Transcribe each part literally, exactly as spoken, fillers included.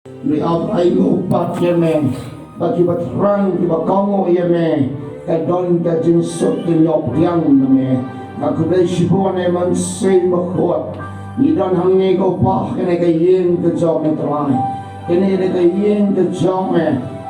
Ngi ap ai nguh pat ïa me, ba kiba thrang kiba kohnguh ïa me, ka don ka jingsuk jingïoh pdiang na me. Nga khublei shibun ïa Mynsiem Bakhuid. Ngi don hangne ko Kpa ha kane ka ïing ka jong me Trai. Kane ka dei ka ïing ka jong me,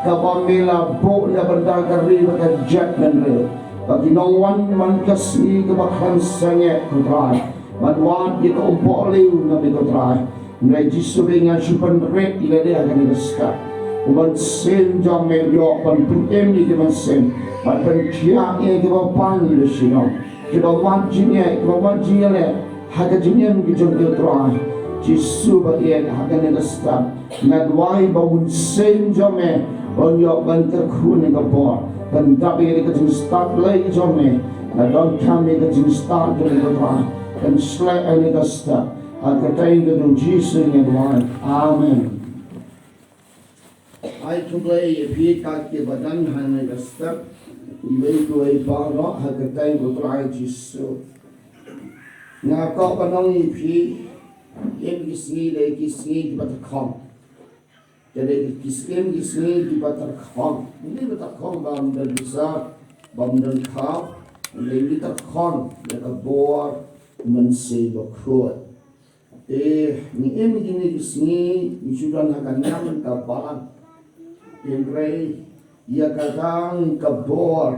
kaba me la buh na ka bynta ka ri bad ka jaitbynriew. Ba kin nang wan man ka sngi kaba khlem sangeh ko Trai, ban wad ïa ka umpohliew na me ko Trai. Hynrei Jisu, ba ngan shu pynrit ïa lade ha kane ka step. U Mynsiem jong me u ïoh ban pynim ïa ki mynsiem, ban pynkhiah ïa kiba pang ïa la shnong, kiba mat jingeh, kiba mat jingïaleh ha ka jingim ka jong ki Trai. Jisu ba ïeit, ha kane ka step nga duwai ba u Mynsiem jong me un ïoh ban kyrkhu ïa ka bor, ban dap ïa ka jingstad Blei jong me. Nga donkam ïa ka jingstad jong me ko Trai, kan shlei ha kane ka step. Ha ka kyrteng ka jong u Jisu ngi duwai. Amen. Ai khublei ïa phi kiba don ha kane ka step. Ngi duwai baroh ha ka kyrteng u Trai Jisu. Nga kwah ban ong ïa phi, ïa ki sngi dei ki sngi kiba tyrkhong. Te dei ki sngi, ki sngi kiba tyrkhong. Ki sngi kiba tyrkhong, bym don pisa, bym don khap. Ki sngi kiba tyrkhong ïa ka bor Mynsiem Bakhuid. Te ngi im kine ki sngi, ngi shu don ha ka nam ka balang. Hynrei ïa ka rang ka bor,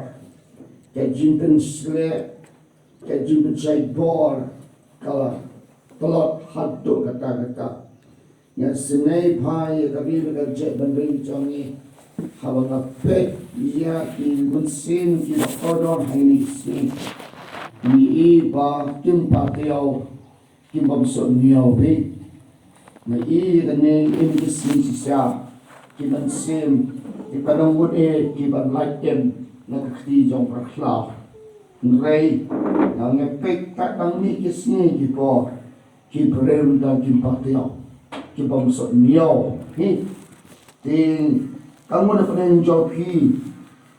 ka jingpynsleh, ka jingpynshai bor, ka la tlot haduh katta katta. Nga sngew bha ïa ka ri bad ka jaitbynriew jong ngi haba nga peit ïa ki mynsiem kiba kordor ha kine ki sngi. Ngi i ba kim pat ïoh, kim bym sngewthuh bha. Ngi i kane, im ki sngi shisha, ki mynsiem kiba nang mut eh kiba lait im na ka kti jong ka khlaw. Hynrei nga ngeit peit katba ngi ki sngi ki por, ki briew dang kim pat ïoh, ki bym sngewthuh hi. Te ka ngun na pdeng jong phi,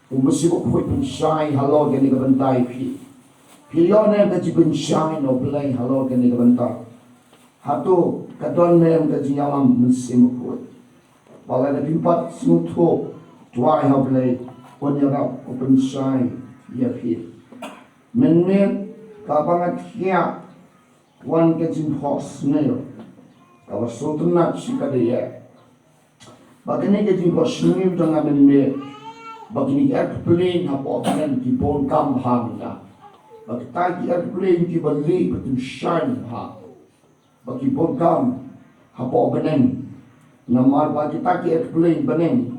u Mynsiem Bakhuid pynshai halor kane ka bynta ïa phi. Phi ïoh ne em ka jingpynshai na u Blei halor kane ka bynta? Hato ka don ne em ka jingïalam Mynsiem Bakhuid? Ba lada phim pat sngewthuh, duwai ha u Blei, un ïarap, un pynshai ïa phi. Mynmiet kaba nga thiah wan ka jingphohsniew kaba sngewtynnat shikaddei. Ba kane ka jingphohsniew jong nga mynmiet, ba kine ki airplane hapoh bneng ki bun kam bha mynta. Ba kita ki airplane kiba lieh ba tymshaiñ bha, ba ki bun kam hapoh bneng. Namar ba kita ki airplane bneng,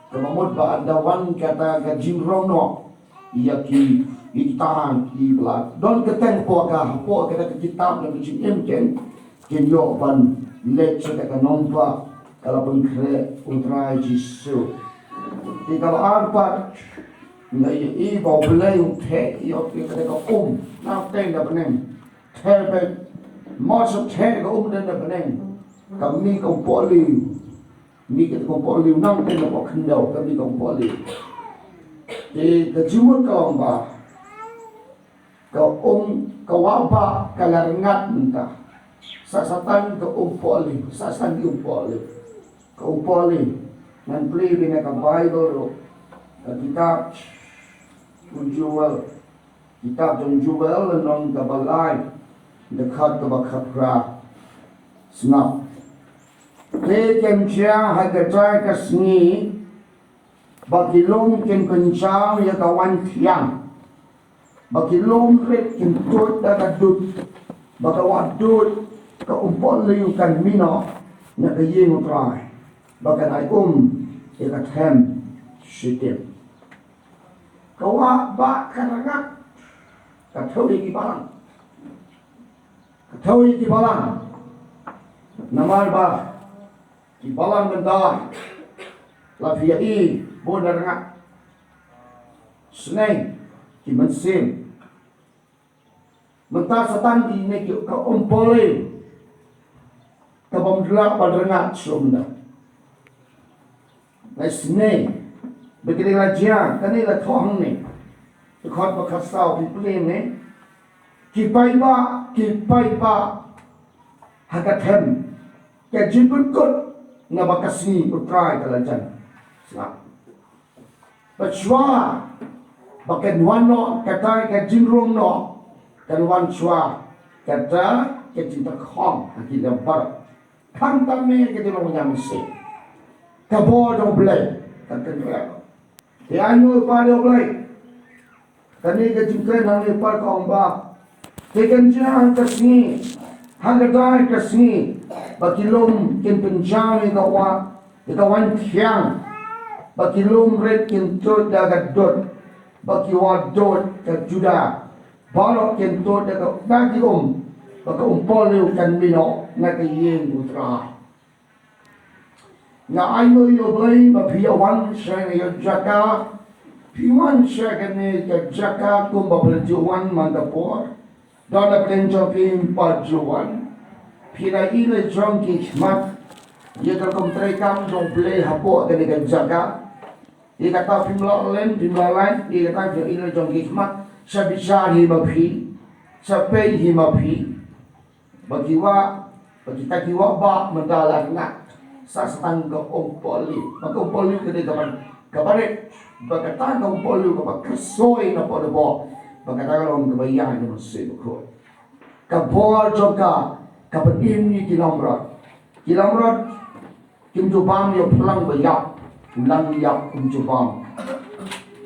kaba mut ba ynda wan kata ka jingrong noh ïa ki, ïa kita ki ba la don kyrteng hapoh ka, hapoh kata ka kitab jong ka jingim, kin, kin ïoh ban leit sha ka nongbah ka la pynkhreh u Trai Jisu. Te kaba ar pat, nga ïohi ba u Blei u theh ïa kata ka um nangtei na bneng. Theh beit, ma shu theh ka um na bneng. Ka mih ka umpohliew. Mih ka umpohliew, nangtei na poh khyndew ka mih ka umpohliew. Te ka jingmut ka long ba ka um, ka wah bah ka la rngat mynta. Sa Satan ka umpohliew, sa Satan ka umpohliew. Ka umpohliew. Ngan plie beit na ka Baibl ruh, ka kitab u Joel. Kitab jong u Joel lynnong kaba lai, dkhot kaba khatphra. Sngap. Te kin jia ha kata ka sngi ba ki lum kin pynjaw ïa ka waiñ thiang, ba ki lum rit kin tuid da ka dud, ba ka wah duid ka umpohliew kan mih noh na ka ïing u Trai, ba kan ai um ïa ka them Shittim. Ka wah bah ka rngat. Ka thew ïa ki balang. Ka thew ïa ki balang. Namar ba ki balang mynta, la phi ïohi, bun rngat. Sneng ki mynsiem. Mynta Satan dei ne ka umpohliew kaba ym lah ban rngat shuh mynta. Nga sngew ba kane la jia, kane la thoh hangne. Dkhot ba khatsaw, phi pule ne. Ki paidbah, ki paidbah ha ka them. Ka jingpynkut Naba ka sngi U Trai ka la jan sngap. Ba shuwa ba kan wan noh kata ka jingrung noh, kan wan shuwa kata ka jingtyrkhong ha ki lem baroh. Khamtam ne ka jingrung jong U Mynsiem. Ka bor jong U Blei kan kynrem. Te ai nguh ïa U Blei. Kane ka jingkren hangne pat ka ong ba, te kan jia ha ka sngi, ha kata ka sngi, ba ki lum kin pynjaw ïa ka wah, ïa ka waiñ thiang, ba ki lum rit kin tuid da ka dud, ba ki wah dud ka juda baroh kin tuid da ka, da ki um, ba ka umpohliew kan mih noh na ka ïing U Trai. Nga ai nguh ïa U Blei ba phi ïa wan sha kane ka jaka. Phi wan sha kane ka jaka kumba phi la ju wan man ka por. Don na pdeng jong phi pat ju wan. Phi la i la jong ki khmat ïa ka rukom treikam jong U Blei hapoh kane ka jaka. Ïa kata phim lah len, phim lah lait, ïa kata phi la i la jong ki khmat. Sa bishar hi ma phi. Sa peit hi ma phi. Ba ki wah, ba kita ki wah ba mynta la ngat. Sa sa tang ka umpohliew. Ba ka umpohliew ka dei ka ban, ka barit. Ba kata ka umpohliew kaba kyrsoi na pdeng bor. Ba kata ka long kaba ïa ka Mynsiem Bakhuid. Ka bor jong ka, ka pynim ïa ki langbrot. Ki langbrot kim ju bam ïa u phlang ba ïap, u lang ïap kim ju bam.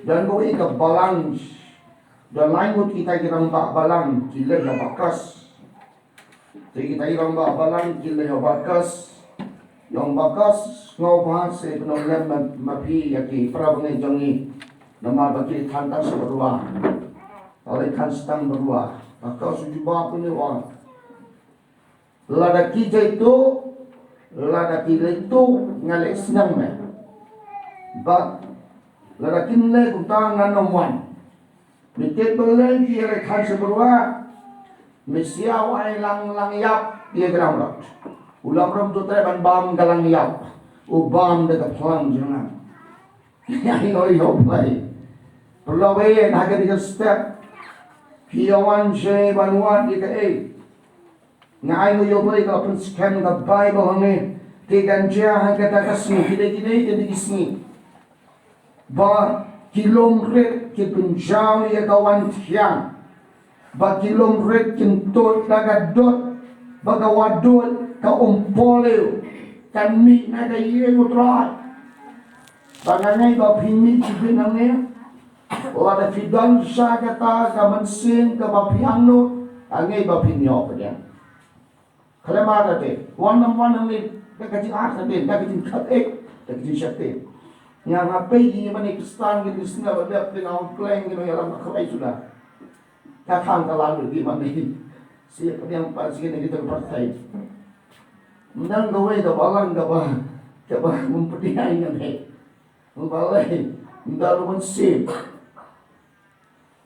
Don kawei ka balang, don lai ngut kita ki rangbah balang, ki leh ïa bakas. Te kita i rangbah balang ki leh ïa u bakas. Ïa u bakas, nga ong ba sa pynlong lem ma, ma phi ïa ki para bangeit jong ngi. Namar ba ki than tang sa byrwa. Ba ki than sa tang byrwa. Bakas u jubab u ong, lada ki jia ïa tu, lada ki leh ïa tu, nga leh sngewbha. Bad lada kim leh kumta ngan ym wan. Me tip balei ki ïaleh than sa byrwa? Me sia u ai lang, lang ïap ïa ka langbrot. U langbrot um treh ban bam ka lang ïap. U bam da ka phlang jong nga. Ïa, ïa, ïa, ïa, ïa. Pynlong ïa na ka dei ka step. Phi ïa wan sha ban wad ïa kaei? Nga ai nguh ïa U Blei ka la pynskhem ka Baibl hangne. Te kan jia ha kata ka sngi, kine, kine, kine ki sngi. Ba ki lum rit ki pynjaw ïa ka waiñ thiang. Ba ki lum rit kin tuid da ka dud. Ba ka wah dud ka umpohliew kan mih na ka ïing U Trai. Ba nga ngeit ba phi mih shibit hangne. Lada phi don sha kata ka mynsiem kaba phi angnud, nga ngeit ba phin ïoh pdiang. Khlem ar te, wan nym wan hangne, da ka jingartatien, da ka jingkhatei, da ka jingsheptieng. Nga nga peit ïa mane Khristan ki dei sngewbha ba dep te nga wan pleng ki nongïalam ba khlei suda. Ka khang ka la lut ïa mane. Sngewbha pdiang pat sngewbha kita ka pyrthei. Ym don kawei ka balang kaba, kaba ym pdiang ïa mane. Ym balei, ym don u mynsiem.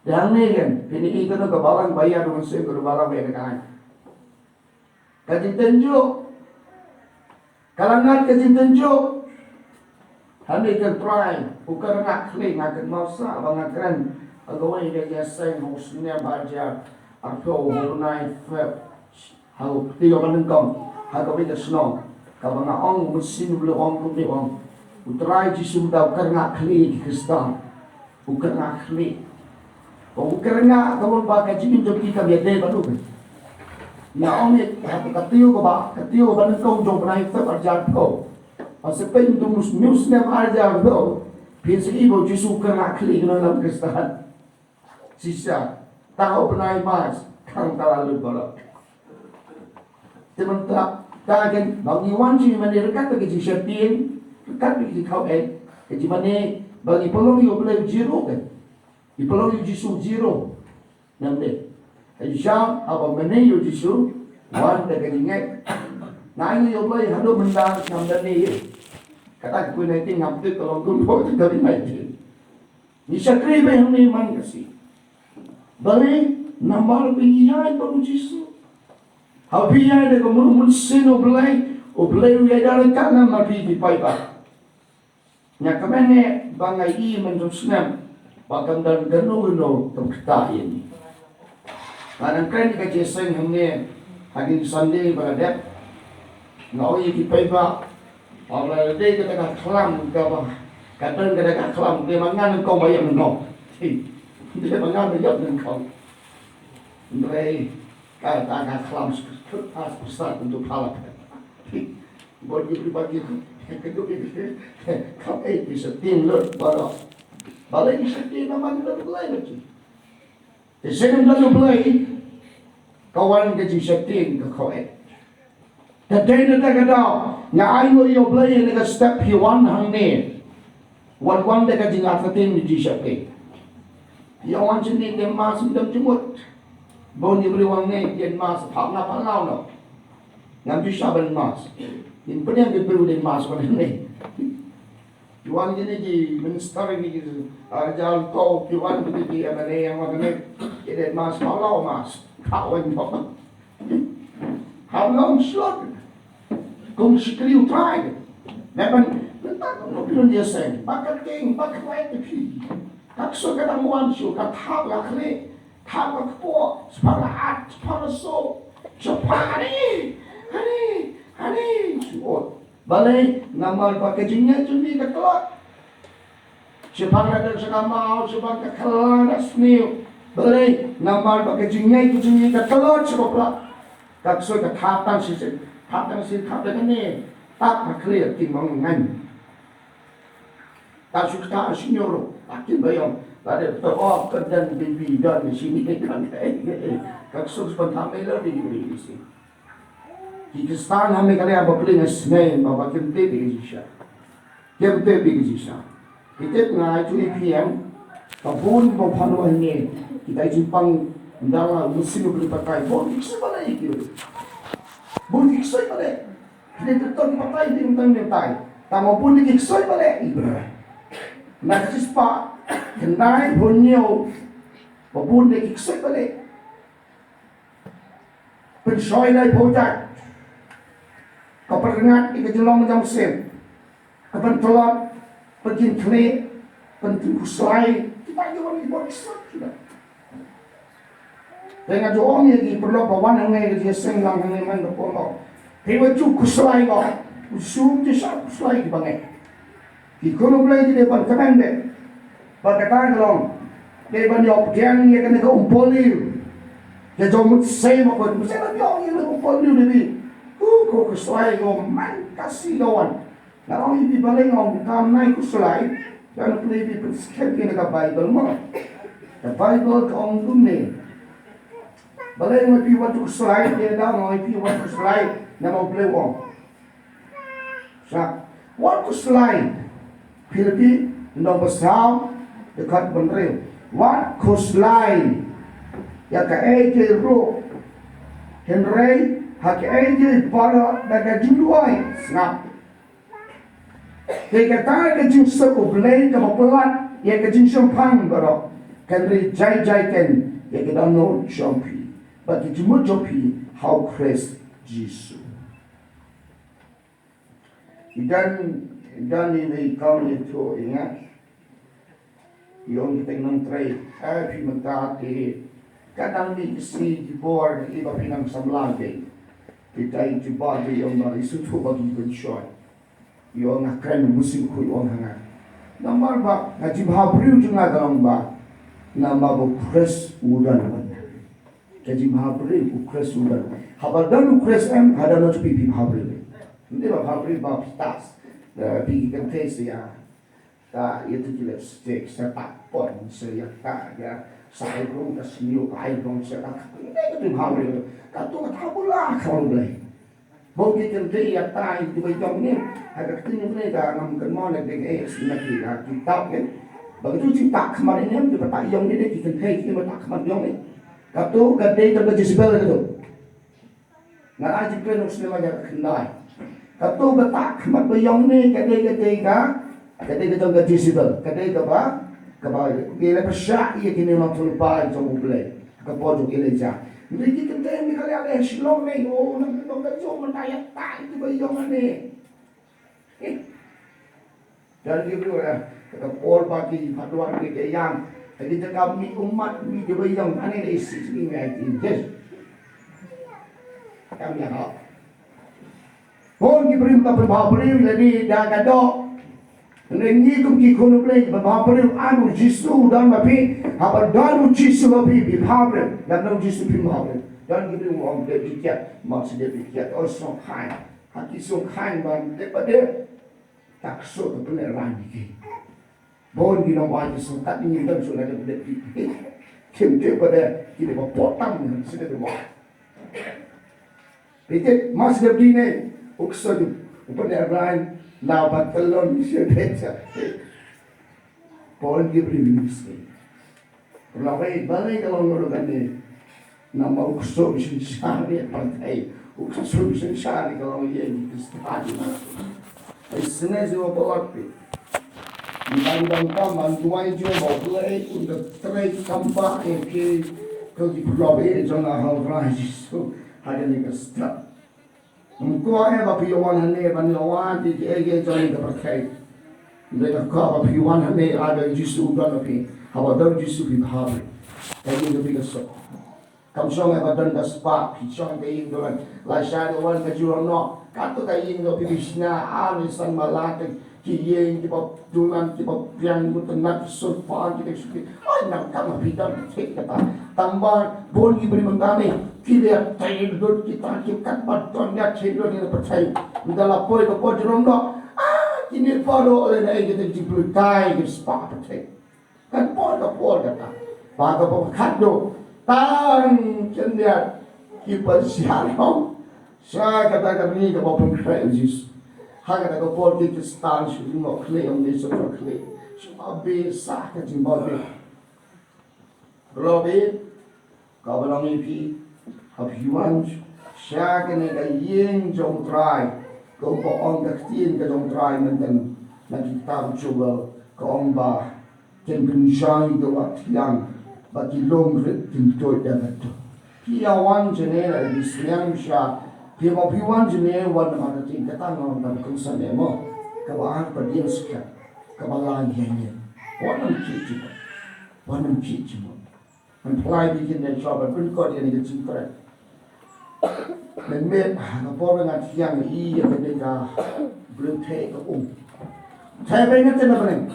Te hangne kan, phin ïohi kano ka balang ba ïa u mynsiem, kano ka balang ba ïa ka aiñ. Ka jingtynjuh. Ka la ngat ka jingtynjuh. Hangne kan trai, u kyrngah khlieh, nga kynmaw sa ba nga kren ha kawei ka ïaseng ha u snem arhajar arphew ha u bnai Feb. Ha u kti ïa ba nyngkong ha kawei ka shnong, kaba nga ong, u mynsiem U Blei u ong kumne, u ong, U Trai Jisu mynta u kyrngah khlieh ïa ki Khristan. U kyrngah khlieh. Ba u kyrngah ka mut ba ka jingim jong ki kam ïadei bad u. Nga ong ïa ka, ka taïew kaba, ka taïew kaba nyngkong jong u bnai Feb arhajar arphew. Ba sa peit mynta u snem arhajar arphew, phin sa i ba U Jisu u kyrngah khlieh ïa ki nongïalam Khristan. Shisha, tang ha u bnai March, tang ka la lut baroh. Te mynta, ta kan, ba ngi wan sha mane ryngkat bad ka jingsheptieng, ryngkat bad ka jingkhaw eh, ka jingmane, ba ngi pynlong ïa U Blei u zero kan. Ngi pynlong ïa U Jisu u zero. Namar te, ka jingshah, haba mane ïa U Jisu, wan da ka jingngeit. Nga ai nguh ïa U Blei haduh mynta ngam da ne ïa. Kata ka COVID nineteen ngam tip ka long kumno ka COVID nineteen. Ngi shakri bha hangne man ka sngi. Balei? Namar ba ngi ïaid bad U Jisu. Haba phi ïaid da ka mon, mynsiem U Blei, U Blei u ïaid da ka, namar phi ki paidbah. Nga kmen eh ba nga ïohi mynta u snem ba kam don kano kano kam ktah ïa ngi. Nga dang kren ïa ka jingïaseng hangne ha kine ki Sunday ba la dep. Nga ong ïa ki paidbah, Haba la dei kata ka khlam kaba, ka don kata ka khlam, dei ma nga nyngkong ba ïap nyngkong. Dei ma nga ba ïap nyngkong. Hynrei kata ka khlam suk suk pas pas untuk phala. Bad ki ba ki ka dei ki kham eh ki sheptieng lut baroh. Balei ki sheptieng? Namar ki don U Blei bad ki. Te shen ym don U Blei, ka wan ka jingsheptieng ka khoh eh. Te dei na kata ka daw nga ai nguh ïa U Blei ïa kane ka step phi wan hangne. Wan wan da ka jingartatien jingsheptieng. Ïa wan shane te mask ym don jingmut. Bun ïa u briew hangne ïa mask, phah nga phah law noh. Ngam ju shah ban mask. Ngin pynïeng ïa u briew ïa mask wan hangne. Wan kine ki minister kine ki, ah, jal ko ki wan kine ki M L A ïa wan kine ki dei mask, ka law mask. Ka wan ko. How long should? Kum shi kri u trai. Neben nenta kum no pilun dia seng. Ba ka ting, ba ka wai te pi. Ka kso ka dang wan shu, ka thap ka khlieh, thap ka kpoh, shipang ka at, shipang ka so. Shipang ani, ani, ani. Shu ot. Balei? Namar ba ka jingngeit jong ngi ka tlot. Shipang la dang sha ka maw, shipang ka khlaiñ da sniew. Balei? Namar ba ka jingngeit ka jingngeit ka tlot sha ka pla. Ka ksoi ka thap tang shi sien, thap tang shi, thap tang ne. Thap ka clear ki mong ngan. Ta shu ta shi nyoro, ta kin bayong. La de to of ka dan baby dan shi ni kan. Ka ksoi span thap me lo di ni si. Ki Khristan ha Meghalaya ba pling ha snem ba ba kim tip ïa ka jingshisha. Kim tip ïa ka jingshisha. Ki tip nga ai tu A P M. Ka bun ba phan wa nge. Kita i jingpang ndala musim ba pling patai. Bun ki ksoi ba lai ki. Bun ki ksoi ba lai. Ki tip ton patai di tang patai. Tama bun ki ksoi ba lai. Na ka sispa. Kenai bun nyo. Ba bun ki ksoi ba lai. Pynshoi lai phew jait. Ka pynrngat ïa ka jinglong jong sien. Ka pyntlot, pynjin khlieh, pynjin khuslai. Kita ïa wan ïa bor ki sat kita. Te nga ju ong ïa ki paralok ba wan hangne ka jingïaseng lang hangne man da polo. Te wat ju khuslai ko. U sum ju sa khuslai ki bangai. Ki khun U Blei ki dei ban kmen beit. Ba kata ka long dei ban ïoh pdiang ïa kane ka umpoliw. Ka jong mut sei ma khun mut sei ban ïoh ïa kane ka umpoliw ne bi. Ku ko khuslai ko man ka si ka wan. Nga ong ïa phi balei nga ong kam nai khuslai. Ka na pynlei phi pynskhem ïa ka Baibl mo. Ka Baibl ka ong kumne. Balei nga ong ïa phi wat khuslai, ïa da nga ong ïa phi wat khuslai. Namar U Blei u ong. Sa, wat khuslai. Philippi, lynnong ba saw, dkhot ba hynriew. Wat khuslai ïa kaei kaei ruh. Hynrei ha kaei kaei baroh da ka jingduwai. Sngap. Te kata ka jingsuk U Blei kaba pynlait ïa ka jingshemphang baroh. Kan ri jai jai kan ïa ka dohnud jong phi bad ka jingmut jong phi ha U Khrist Jisu. I don, i don iwei i kong ïathuh ïa nga. I ong kita i nongtrei, eh, phi mynta te ka dang mih ki sngi ki por iba phi nang samla ïa kita i jubab i ong ba i sngewthuh ba ki pynshoi. I ong nga kren mynsiem khuid, i ong ha nga. Namar ba ka jingbhabriew jong nga ka long ba namar ba U Khrist u don. Ka jingbhabriew U Khrist u don. Haba don U Khrist em, ha don noh phi, phi bhabriew. Ym dei ba bhabriew ba phi tas. Eh, phi ki kynthei sa ïa, ka ïa tu ki lipstick, sa tak pon, sa ïa ka ïa, sa ai rong ka sniew, ka ai rong sa ka. Ym dei ka tu bhabriew. Ka tu ka thabula ka U Blei. Bun ki kynthei ïa tai kiba ïong ne. Ha ka ktien Blei ka ngam kynmaw ne dei eh sngewthuh ki la ki tap ne. Ba ka tu jingtak khmat ne, kiba tak ïong ne, ki kynthei kiba tak khmat ïong ne. Ka tu ka dei ka Jezebel ka tu. Nga ai jingkren u snem aja ka khyndai. Ka tu ka tak khmat ba ïong ne, ka dei ka dei ka, ka dei ka jong ka Jezebel, ka dei kaba, kaba ïa la pyrshah ïa kine nongthoh lypa jong U Blei. Ka por jong Elijah. Ngi ki kynthei ngi ka leh leh Shillong ne, oh, nang nang ka jong mynta ïa tai kiba ïong ne. Eh. Jan ki briew eh, ka por ba ki phadwan ki ka ïang. Ka ki jaka mih ummat mih kiba ïong ane ne isi sini ngai ki. Yes. Kam ïa ha. Bun ki briew, ka pynbha briew lane da ka doh. Hynrei ngi kum ki khun U Blei, pynbha briew, ai ba U Jisu u don bad phi. Haba don U Jisu bad phi, phi bha briew. Lada don U Jisu phim bha briew. Don ki briew ong dep jingkiad, ym dei jingkiad. Oi sngewkhlaiñ. Ha ki sngewkhlaiñ ban dep ba dep. Ka ksuid ka pynlehrain ïa ki. Bun ki nongwai ki sngewthuh ïa ngi, don shuh lada dep ki. Kim tip ba dei ki dei ba pot tam, sngewthuh ba. Phi tip, mas dep dei ne, u ksuid u pynlehrain, na ba tlot shuh dei sha. Bun ki briew ngi sngewthuh. Pynlong ei, balei ka long ruh kane? Namar u ksuid synshar ïa ka pyrthei, u ksuid synshar ïa ka longïing Khristan. Isynei shuwa ba la phi. Ban don kam ban duwai jong U Blei, un da trei kam ba ïa ki, ko ki pynlong ei jong nga ha u Trai Jisu. Hadien ka step. Ym kwah eh ba phi wan hangne ban ïa wan ïa kiei kiei jong ka pyrthei. Hynrei nga kwah ba phi wan hangne, ai ba U Jisu u don bad phi. Haba don U Jisu phi bha briew. Ka ïing ka phi ka suk. Kam shong eh ba don ka spah, phi shong ka ïing ka don. Lashai ka wan ka jurong noh. Katto ka ïing ka phi, phi shna ar ne san mala te. Ki ïing kiba dulan, kiba biang, mutnat, sulfa, kita suki. Oi, nang kam phi dang thik kata. Tang ba bun ki briew mynta ne, ki leh tai lut kita, ki kat ba don ïa thik lut ïa pyrthei. Mynta la poi ka por jrong noh. Ah, kine baroh leh na ei kita ki blei tai ki spah pyrthei. Kan por ka por kata. Ba ka por khat do. Tang kin ïa ki pynshai long. Sha kata ka ri kaba pynkhreh Jisu. Ha kata ka por ki Khristan shu ïoh khlieh, ym ne shu ïoh khlieh. Shu ba be sah ka jingbabe. Glory kaba long ïa phi. Haba phi wan sha kane ka ïing jong U Trai. Kumba ong ka ktien ka jong U Trai mynta na kitab Joel, ka ong ba kin kynjai ïa ka wah thiang, bad ki lum rit kin tuid da ka dur. Phi ïa wan jong ne la phi sliang sha, phi ba phi wan jong ne wan namar ka ktien, kata nga wan ban kongsan ne mo. Kaba ar, pdiang skhem, kaba lai ïa ne. Wan ym khih jingmut. Wan ym khih jingmut. Ngan pynlait ïa kine shuwa ban pynkut ïa kane ka jingkren. Mynmiet ha ka por ba nga thiang ïa kane ka briew theh ka um. Theh beiñ na teng na bneng.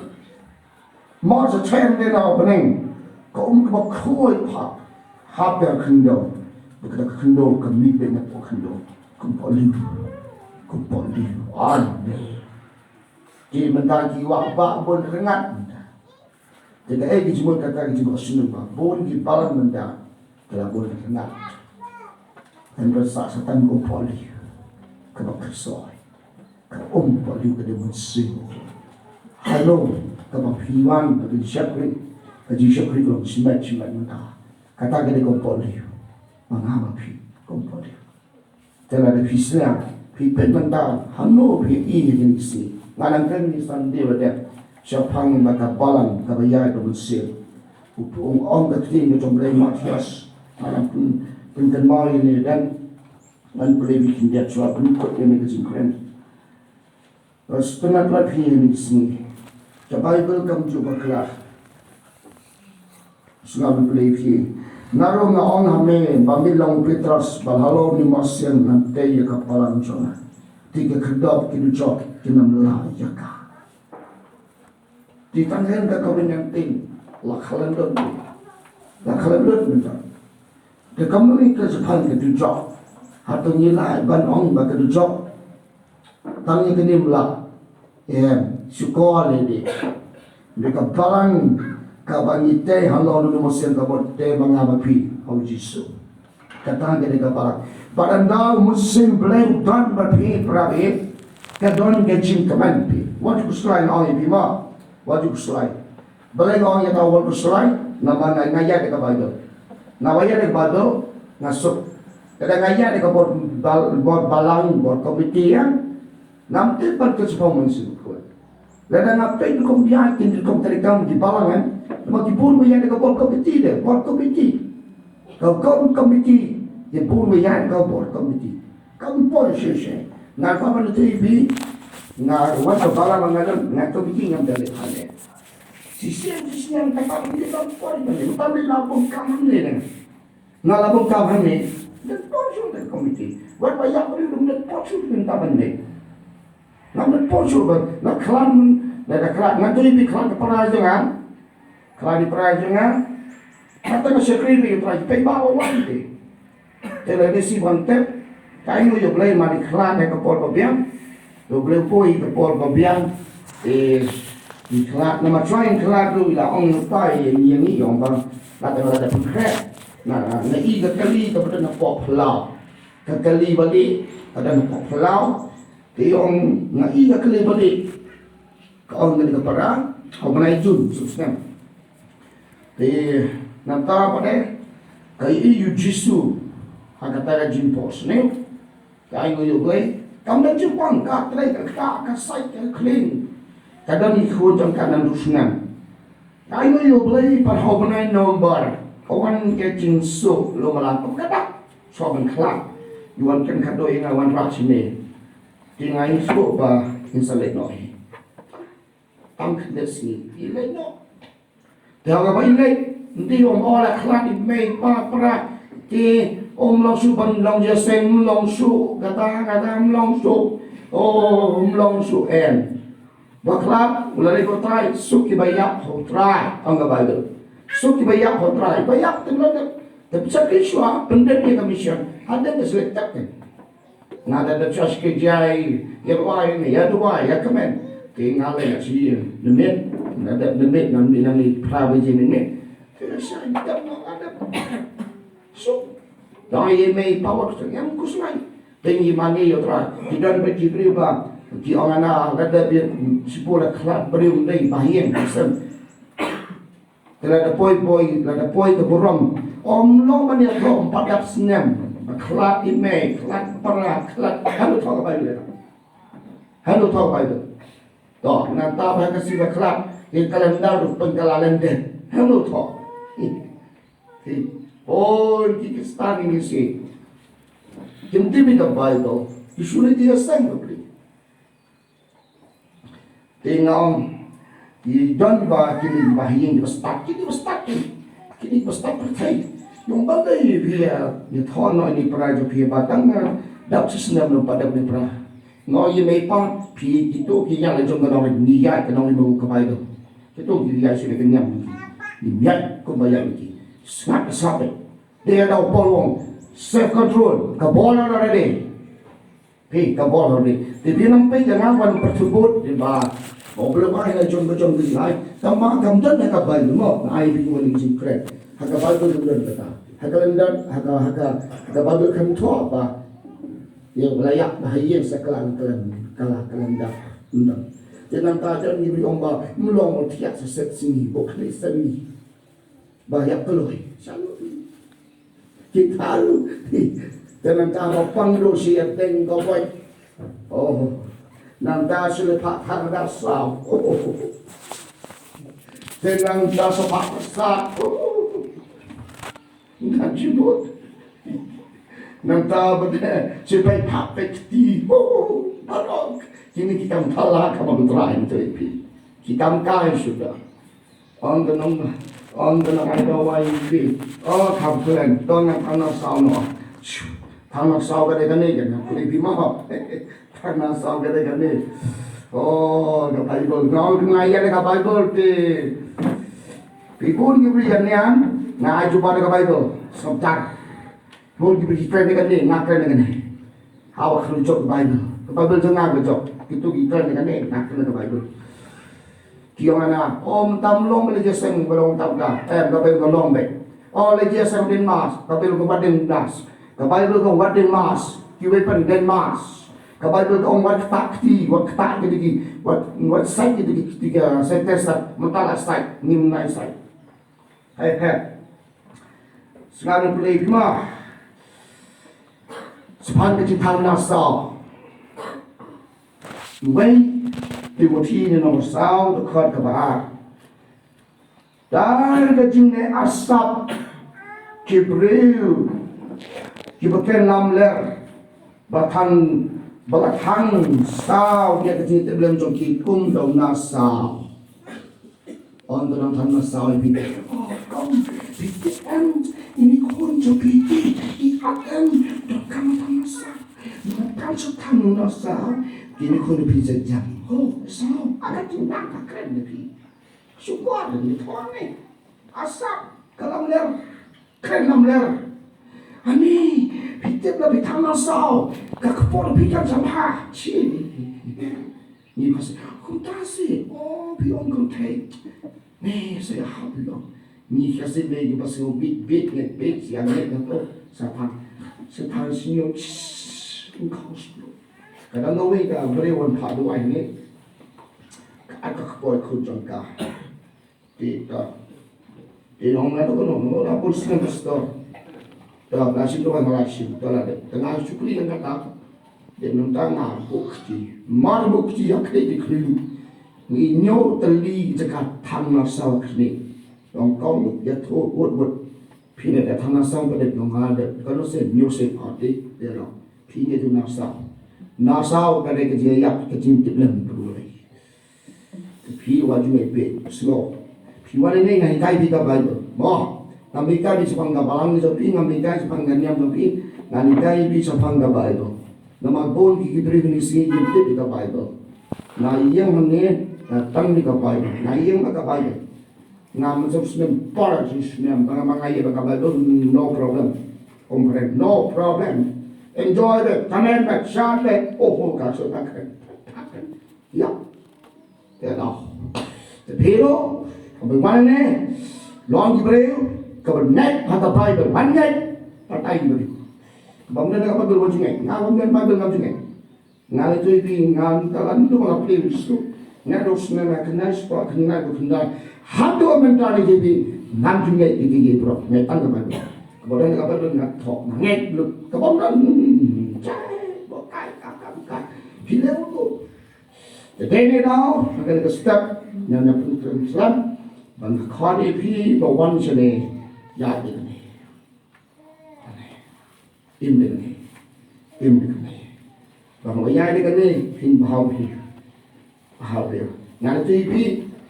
Mo sa theh na teng na bneng. Ka um kaba khuid hap. Hap ïa ka khyndew. Ba kata ka khyndew ka mih beiñ na ka khyndew. Kum pohliew. Kum pohliew. Ai ne. Ki mynta ki wah bah bun rngat mynta. Te kaei ka jingmut kata ka jingmut sngewbha bun ki balang mynta ki la bun rngat. Kan rasa Satan ka um pohliew kaba khuid. Ka um pohliew ka dei mynsiem. Halor kaba phi wan ka jingshakri, ka jingshakri ka long shimet shimet mynta. Kata ka dei ka um pohliew. Ma nga ma phi ka um pohliew. Te lada phi sliang, phi peit mynta, hangno phi ïohi ïa kine ki sngi. Nga nang kren ïa kine ki sngi ba dep. Shaphang ba ka balang kaba ïaid da u Mynsiem. U ong ka ktien ka jong u Blei Mathaios. Nga nang pyn, pynkynmaw ïa kine, dan ngan plie ïa kine, shuwa pynkut ïa kine ka jingkren. Bad sngewtynnat lad phi ïa kine ki sngi. Ka Baibl kam ju bakla. Sngap ïa phi. Nga ruh nga ong ha me ba me long u Petros, bad halor une u mynsiem ngan tei ïa ka balang jong nga. Te ki khyrdop ki dujok kin ym lah ïa ka. Te tang kane ka Covid nineteen la khlem lut. La khlem lut mynta. Te kumno ngi klet shaphang ka dujok? Hato ngi lah ban ong ba ka dujok tang ïa kane ym lah? Em, shukor ïa dei. Dei ka balang kaba ngi tei halor une u mynsiem kaba tei ma nga ma phi ha u Jisu. Kata ka dei ka balang. Bad ynda u Mynsiem Blei u don bad phi, para bangeit, ka don ka jingkmen phi. Wat ju khuslai, nga ong ïa phi mo. Wat ju khuslai. Balei nga ong ïa kata wat khuslai? Namar nga, nga ïaid da ka Baibl. Nga ba ïaid da ka Baibl, nga suk. Lada nga ïaid da ka bor bal-, bor balang, bor komiti ïa, ngam tip ban kut shaphang u Mynsiem Bakhuid. Lada nga peit rukom ïaid, ki rukom trei kam ki balang, eh. Namar ki bun ba ïaid da ka bor komiti de, bor komiti. Ka bor komiti, ki bun ba ïaid da ka bor komiti. Kam poi shisha. Nga kwah ban ïathuh ïa phi, nga wan ka balang ba nga don, nga komiti ngam da leh hangne. Shisha, shisha, nga kwah ban ïathuh, kam poi hangne. Nga la bun kam hangne. Nga la bun kam hangne. Nga poi shuh da komiti. Wat ba ïap briew, dum dep pot shuh mynta ban leit. Ngam dep pot shuh ba, nga khlad, nga da khlad, nga tu ïa phi khlad ka para jong nga. Khlad ïa para jong nga. Kata nga shakri ïa phi, phi ba wan te. Te lada shi ban tep, ka ainguh ïa U Blei ma ngi khlad ha ka por ba biang. U Blei poi ka por ba biang. Te ngi khlad, namar Trai ngi khlad ruh, i la ong ïa u Trai ïa ngi, ïa ngi ïa ong ba la ka la da pynkhreh. Na, na i ka kali kaba don hapoh phyllaw. Ka kali ba lieh ka don hapoh phyllaw. Te i ong nga i ka kali ba lieh. Ka ong kane ka para, ha u bnai Jun, suk snem. Te nangta pat de, ka ïohi ïa u Jisu ha kata ka jingphohsniew. Ka ainguh ïa U Blei, kam don jingpang, ka trei, ka ktah, ka sait, ka khlieng. Ka don i khun jong ka nang du snem. Ka ainguh ïa U Blei pat ha u bnai November, ka wan ka jingsuk lum lam, ka dak shuwa ban khlad. I wan kren khadduh ïa nga, wanrah shane. Te nga ïohsngew ba ngin sa leit noh hi. Tang khyndiat sngi i leit noh. Te haba i leit, ngi ong, o, la khlad i mei i pa, para. Te ym long shuh ban long jingïaseng, ym long shuh kata kata, ym long shuh. O, ym long shuh, em. Ba khlad, u la leit ha U Trai, suk kiba ïap ha U Trai, ong ka Baibl. Suk kiba ïap ha U Trai, ba ïap te la dep, te pynshai shuwa, pyndep ïa ka mission, hadien ka shu leit tep te. Nga da dep sha shkijai, ïa rwai ne, ïa duwai, ïa kmen. Te nga leh nga shu ïa, ne miet, nga dep ne miet, nga miet, nga miet, phra baje ne miet. Te nga shu ïa dep, nga dep. So, dang ïa mei power, so, ïa kum sngewsih. Te ngi mane ïa U Trai, ki don bad ki briew ba, ki ong ana, nga dep ïa, shipor la khlad briew, ym dei ba ïeng, sem. Te lada poi poi, lada poi ka burom. Ym long ban ïathuh, ym pat dap snem. Ba khlad i mei, khlad para, khlad. Hynrei thoh ka Baibl. Hynrei thoh ka Baibl. To, nangta ba ka sngi ba khlad, i kalendar ruh pynkylla lyndet. Hynrei thoh. Hi. Oi, ki Khristan ngi shi. Kim tip ïa ka Baibl. Ki shu leit ïaseng ka briew. Te nga ong, ki don ba kine ba ha ïing kiba stad, kine ba stad kine. Kine ba stad pyrthei. Ym ban dei phi ïa, ïathoh noh ïa i para jong phi ba tang, eh, dap shi snem ym pat dap ïa i para. Nga ong ïa i mei i pa, phi kito ki ïaid la jong ka nong, ngi ïaid ka nong ïa ka Baibl. Kito ki ïaid sha ka niam. Ngi ïaid kumba ïaid ki. Sngap sngap. Dei da u Paul u ong, self control, ka bor la ready. Phi, ka bor la ready. Te phi nang peit ïa nga ban pyrthei bud, te ba, ba u Blei ba la jong ka jong ki ngai. Tangba kam don ha ka Baibl mo, nga ai phi wan jingkren. Ha ka Baibl kam don kata. Ha ka lyndet, ha ka, ha ka, ha ka Baibl kam thoh ba. Ïa ba la ïap ba ha ïing sa kylla kylla kylla kylla da. Ym don. Te nangta don ngi ong ba, ym long mo thiah sa set sngi, bok ni sa ni. Ba ïap kloi. Shalom. Kita lu. Te nangta ba pang do shi ïa teng ko boy. Oh. Nangta shi le phah thar da saw. Oh. Te nangta sa phah sa. Oh. Nang jibut. Nangta ba de shi pai phah pai kti. Oh. Barok. Kini ki kam thala ka bang trai ntu pi. Ki kam kai suda. Ong ka nong, ong ka nong ai dawai phi. Oh, kham kren, to nang thang na saw no. Shh, thang na saw ka dei kane, ka nang kuli phi mo. Thang na saw ka dei kane. Oh, ka Baibl. Nga ong nga ïa ka Baibl te. Phi bun ki briew ïa niam, nga ai jubab ka Baibl. Sabtar. Bun ki briew ki kren ïa kane, nga kren ïa kane. Hawa kren jop ka Baibl. Ka Baibl jong nga ka jop. Kito ki kren ïa kane, nga kren ïa ka Baibl. Ki ong ana, oh, mynta ym long ba la jingïaseng ba long tam ka. Em, ka Baibl ka long beit. Oh, la jingïaseng dien mass, ka Baibl ka wat dien mass. Ka Baibl ka wat dien mass. Kiwei pat dien mass. Ka Baibl ka ong wat ktah kti, wat ktah kti ki, wat, wat sait kti ki, kti ki, sait test sait, mynta la sait, ngim nai sait. Hei, hei. Sngap ngan pule phi ma. Shaphang ka jingthang na saw. Wei, Timothi ne nong saw, dkhot kaba ar. Dar ka jingne asap ki briew kiba ken lamler ba thang, ba la thang saw ïa ka jingtip lem jong ki kum da u na saw. Ong ka nongthang na saw ïa phi. Oh, kong, phi tip em, ini khun jong phi, i at em, donkam thang na saw. Kan shu tang na sa, kine khun phi ja jam. Ho, sa, aga jingdang ka kren na phi. Shukor ni thon ni. Asap, ka lamler. Kren lamler. Ani, phi tip la phi tang na sa. Ka kpor phi kan jam ha. Chi. Ni pasi, kumta si. Oh, phi ong kumta. Ni, sa ya hap lo. Ni kasi me ki pasi bit bit nget bit ya nget na to. Sa pang. Sa pang sinyo. Ung kong slo. Kadang no we ka bre wan pha duai ni. Ka aka ka poi khun jong ka. Ti ta. Ti nong na to ko no no la pun snem pastor. Ta la sim to ka la sim ta la de. Tanga sukri yang kata. De nong ta nga bukti. Mar bukti ya kre di kri. Ni nyo tali jaka thang na sa kri. Dong kong ya tho wot wot. Phi ne da thang na sa ba de dong ha de. Ka no se nyo se party. De lo. Phi ne du na sa. Na sa ka de ka jia yak ka jing tip lem bru. Phi wa ju ngai pe, slow. Phi wa ne nga hikai phi ka Bible. Mo, nga hikai phi shaphang ka balang jong phi, nga hikai shaphang ka niam jong phi, nga hikai phi shaphang ka Bible. Namar bun ki ki briew ni sngi ki tip phi ka Bible. Nga ïeng hangne, nga tang phi ka Bible. Nga ïeng ba ka Bible. Nga mynsiem snem por shi snem, ba nga ma nga ïeng ba ka Bible, no problem. Comprehend, no problem. Enjoy it, come in, but shut it. Oh, oh, ka so ta kren. Ta kren. Ïa. Te noh. Te phi ruh, kaba wan ne, long ki briew, kaba ngeit ha ka Bible, wan ngeit, batai ki briew. Kaba ym don ka Bible wan jingngeit, nga wan ngeit Bible ngam jingngeit. Nga la joi phi, nga la ka lan tu ba nga plie bisu. Nga dok sna nga khyndai spah, khyndai ba khyndai. Haduh mynta ni joi phi, ngam jingngeit ki ki briew, ngeit tang ka Bible. Kaba don ka Bible nga thok, nga ngeit lut, kaba ym don, jai, ba kai, ka, ka, ka. Phi leh u tu. Te dei ne daw, ha kane ka step, nga na pyntrem slam, ban ka khot ïa phi, ba wan shane, ïa ïa kane. Im de kane. Im de kane. Ba nga ïa de kane, phin bhaw phi. Bhaw phi. Nga na tei phi,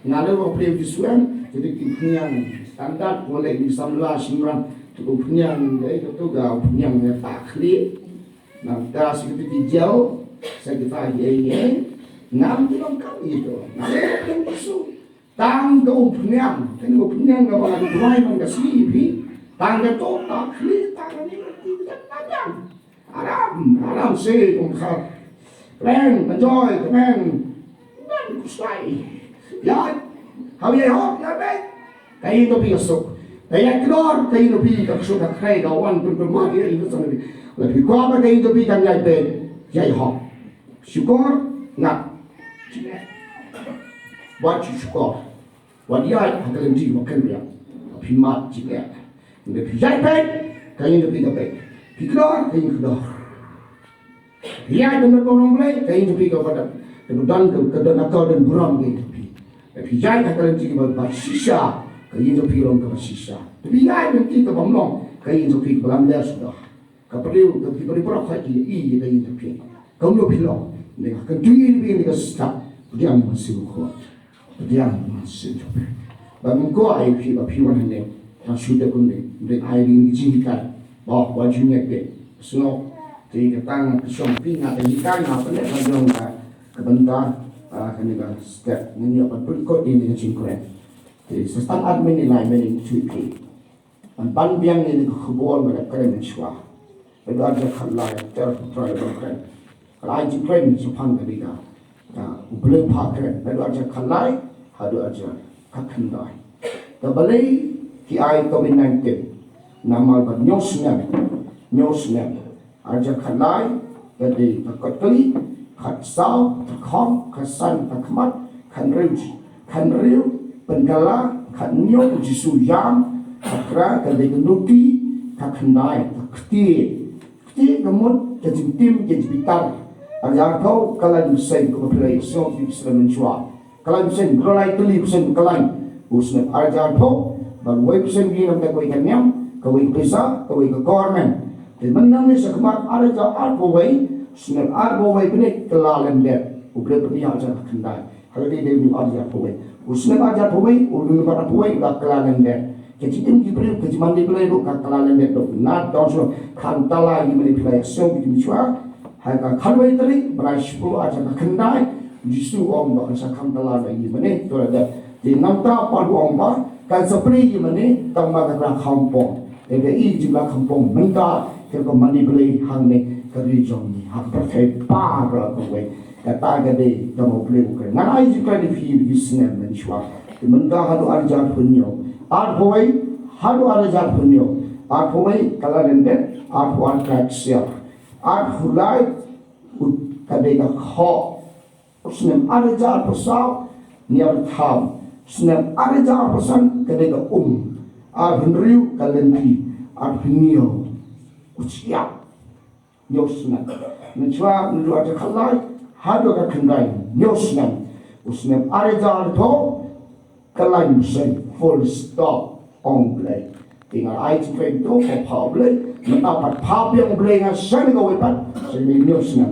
nga na ro phi phi suan, jadi ki pniang, standard, wala ki samla, simran, tu pniang, dei, tu ga pniang, ya ta khli. Nang ta si ki jauh, sa kita ye ye. Ngam tu long kam itu. Ngam tu long kasu. Tang ka u pniang, tang ka u pniang ka ba ka duwai man ka sli phi, tang ka to ta khli, tang ka ni ka ti ka ta jang. Aram, aram se kong khar. Kmen, enjoy, kmen. Kmen kusai. Ya, hau ya hok, ya be. Ka ïing ka phi ka suk. Ka ïa kdor, ka ïing ka phi ka suk ka khrei ka wan pun pun ma ïa ïing ka sang ni. La phi kwa ba ka ïing ka phi ka ngai be. Ya hok. Shukor, ngat. Wat shu shukor. Wat ïaid ha ka lynti ba kynriah. Phi mad jingeh. Hynrei phi ïaid beit, ka ïing jong phi ka beit. Phi kdor, ka ïing kdor. Phi ïaid ban don nongblei, ka ïing jong phi ka ba don. Ka ba don, ka, ka don akor don burom ka ïing jong phi. Phi ïaid ha ka lynti ba, ba shisha, ka ïing jong phi long ka ba shisha. Phi ïaid lynti ka ba mlong, ka ïing jong phi ka ba lam ler suda. Ka briew, ka briew baroh ka ïa i ïa ka ïa ka phi. Ka u phi long, ne ka kyntu ïa phi ne ka stad, pdiang ma siew khot. Pdiang ma siew khot. Ba ngin ko ai phi ba phi wan ne, ka shu da kun ne, ne ai ri ni jinghikai. Ba wa ju ne phi. Sngew, te ka tang ka shong phi nga ka hikai nga pynleh ba jong ka, ka bynta, ah, ka ne ka step, ngin ïa ban pynkhot ïa ne ka jingkren. Te sa stang admin ni lai men ni shu phi. Ban ban biang ïa ka khubor ba la kren mynshuwa. Ba dei arja khatlai ter Trai ba kren. Ka la ai jingkren shaphang ka dei ka. Ka U Blei pha kren. Ba dei arja khatlai haduh arja khatkhyndai. Ka balei ki ai covid nineteen. Namar ba hynñiew snem. Hynñiew snem. Arja khatlai, ka dei ka kotkhlieh, khatsaw, ka khong, khatsan, ka khmat, khathynriew, khathynriew, pynkylla, khathynñiew, Jisu ïam, khatkra, ka dei ka nuti, khatkhyndai, ka ktieh. Ktieh ka mut, ka jingtim, ka jingbitar. Arja arphew, ka lai bseiñ, kaba phi la ïohsngew, phi sngewthuh mynshuwa. Ka lai bseiñ, baroh lai tylli bseiñ ka lai. U snem arhajar arphew, bad wei bseiñ ngi nang ka wei ka niam, ka wei ka pisa, ka wei ka government. Te mynta ne sa khmat arhajar arphew wei, snem arphew wei bnai ka la lyndet. U Blei pynïaid arhajar khyndai. Haba dei dei u arhajar arphew wei. U snem arhajar arphew wei, u November arphew wei, la ka la lyndet. Ka jingim ki briew, ka jingmane Blei ruh ka la lyndet ruh. Nat don shu khan tala ïa mane phi la ïa sngewthuh ki mynshuwa. Ha ka khatwei tarik bnai shiphew ar hajar khyndai, u Jisu u ong ba un sa kham kylla ïa ngi mane. To lada te nangta pat u ong ba kan sa plie ïa ngi mane tang ma ka la kham pong. Te ka i jingla kham pong mynta ka ka mane Blei hangne ka ri jong ngi ha ka pyrthei baroh kawei. Kata ka dei kaba U Blei u kren. Ngan ai jingkren ïa phi ïa ki snem mynshuwa. Te mynta haduh ar hajar hynñiew, arphew wei haduh ar hajar hynñiew, arphew wei ka la dep, arphew ar ka ksiar, arphew lai ka dei ka khoh, snem ar hajar arphew saw niar tham, snem ar hajar arphew san ka dei ka um, arphew hynriew ka lynti, arphew hynñiew u tsiap. Hynñiew snem. Mynshuwa, naduh ar hajar khatlai haduh ka khyndai, hynñiew snem. U snem ar hajar arphew ka lai mynsiem, full stop, ong Blei. Te nga ai jingkren to, ko pha Blei, mynta pat pha biang Blei nga shem kawei pat, shem hynñiew snem.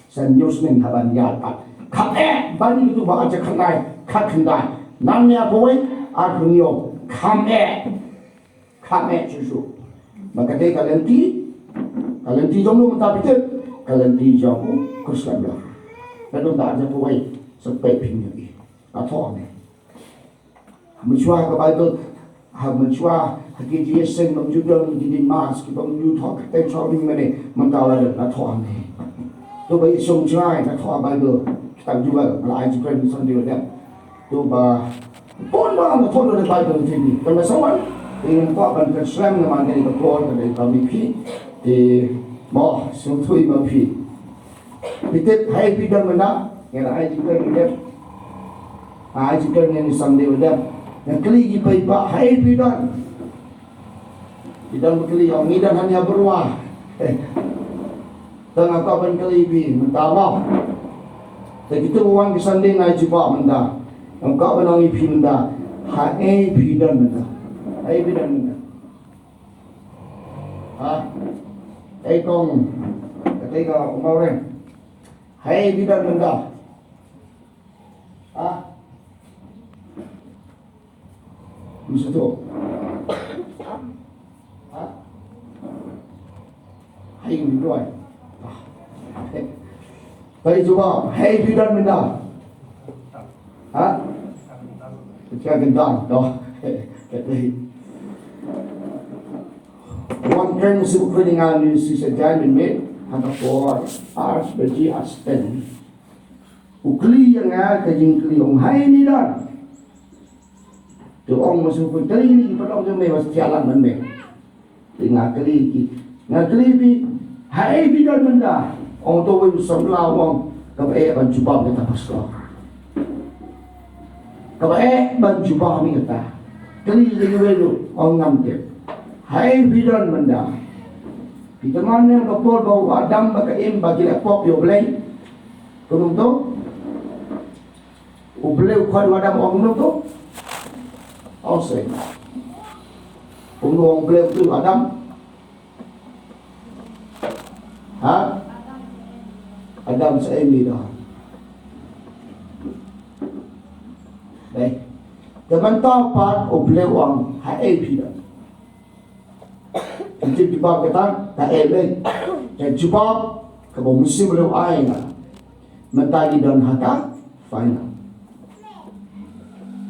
Shen hynñiew snem ha ban ïaid pat. Kham eh ban ïa kito ba ar hajar khatlai, khatkhyndai. Nangne arphew wei, arphew hynñiew. Kham eh. Kham eh shuh shuh. Ba ka dei ka lynti, ka lynti jong u mynta phi tip, ka lynti jong u Khrist Lambler. Ka don da arphew wei, sa peit phi ïa i. Ka thoh ne. Mynshuwa ha ka Baibl, ha mynshuwa ha ki jingïaseng bym ju don ki dei mass, ki bym ju thoh kyrteng shong ding mane, mynta la dep la thoh hangne. To ba i shong jngai la thoh ha Baibl, kitab Joel, la ai jingkren Sunday la dep. To ba bun ba la thoh da Baibl ti ni. Kan ba sa wan, i ngam kwah ban kren slem namar kane ka por ka dei ka mih phi. Te mo sngewthuh ma phi. Phi tip ha ei phi don mynta, ngan ai jingkren ïa dep. Ai jingkren ïa ni Sunday ïa dep. Ngan kylli ki paidbah ha ei phi don. Phi don ba kylli ong ngi don hangne ha Byrwa. Eh. Tang nga kwah ban kylli phi mynta mo. Te kito ba wan ki Sunday ngan ai jubab mynta. Nga kwah ban ong ïa phi mynta. Ha ei phi don mynta. Ha ei phi don mynta. Ha? Ei kong, ka tei ka u Mawreng. Hei, phi don mynta. Ha? Mr. To. Ha? Hei, mi roi. Hei, cuba. Hei, phi don mynta. Ha? Ka kynta. To. Ka tei. Wan kren suk kren nga ni si sa jan ni me. Ha ka por. Ar baji ar sten. U kylli ïa nga ka jingkylli ong hei ni don. Te ong ma shu pyntrei ni ki pynlong jong me ba shu ïalam ban me. Te nga kylli ki. Nga kylli phi. Ha ei phi don mynta? Ong to wei u samla u ong kaba eh ban jubab kata pastor. Kaba eh ban jubab ni kata. Kylli ki wei u ong ngam tip. Ha ei phi don mynta? Phi tymmen ne ka por ba u Adam ba ka Im ba ki la pop ïa u Blei. Kumno to? U Blei u khot u Adam ong kumno to? Ong seh. Kumno ong Blei u khot u Adam? Ha? Adam sa ei mi da. Dei. Te mynta pat u Blei u ong ha ei phi don. Ki tip jubab kata, ka eh lei. Ka jubab kaba u Mynsiem Blei u ai nga. Mynta ngi don ha ka final.